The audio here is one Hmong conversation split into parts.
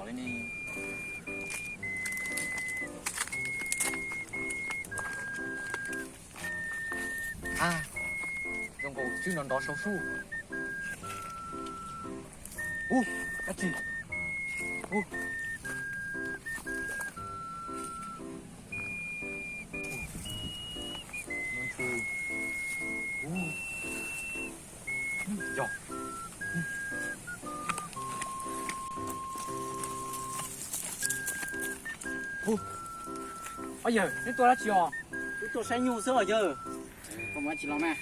Li ne. A, zoo nkaus tswb nrov nrov sau sub. Ub, dab tsi? Ub. Yog. Ub, yawg, neb tuaj dab tsi os? Wb tuaj saib nyuj xwb os yawg. Koj mus dab tsi los mas?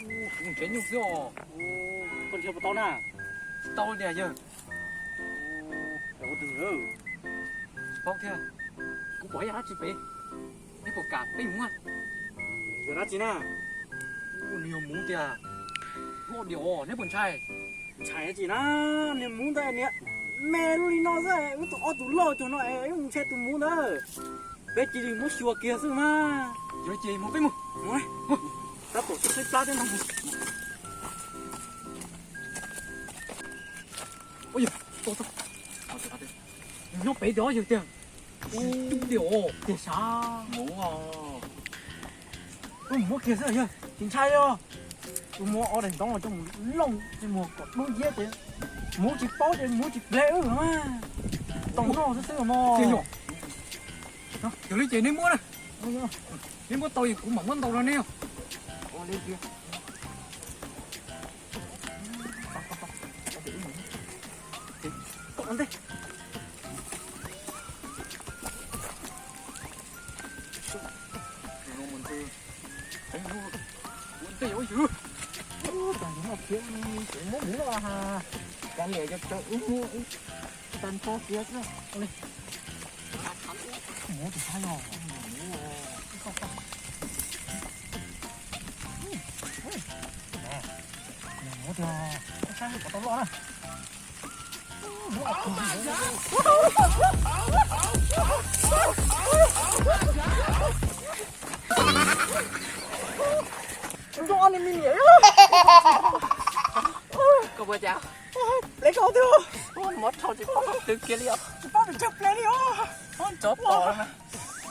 Kuv mus nrhiav nyuj xwb os. Koj nrhiav puas tau na? Tsis tau tiag yawg. Ua twg? Tsis paub thiab. Kuv pom ib yam dab tsi pem. Neb puas kam peb mus? Yog dab tsi na? Nws yog muv tiag. Loj diam os, neb puas ntshai? Ntshai dab tsi na, niag muv ntawd niag me lub li no xwb, wb tus ob tug loj cuag no es wb mus ntshai tus muv ntawd. Peb cia li muab xyuas kiag xwb mas. Yog ces mus peb mus. Tab tom saib plab thiab no. Ua yog, nyob pem tiag yawg tiag. Ub, tiag os, tiag sav. Muv os. Wb mus muab kiag xwb yawg, tsis ntshai os. Wb muab ob daim ntoo coj mus looj, coj mus kom dub nciab ces muv tsis paub ces muv tsis ple wb mas. Tau noj xwb xwb mog. Yog li ces neb muab na. Neb muab tau es kuv mam muab ntau rau neb os. Ua ntej ua yws. Ub, tag nrho no khiav, tseem muab muv no ha. Kav liam cov tawv ub, ub, tag nrho khiav xwb. Muv tus sab yog. Muv tiag, sab yog kom tau loj na. Zoo ne me niam. Koj ua cas? Plev koj twb. Muab rho tsis paub twg kiag li os. Tsis paub twg tsawg plev li os. Tsov tom mas.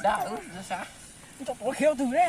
Dag, sab. Tsov tom khiav twg ne.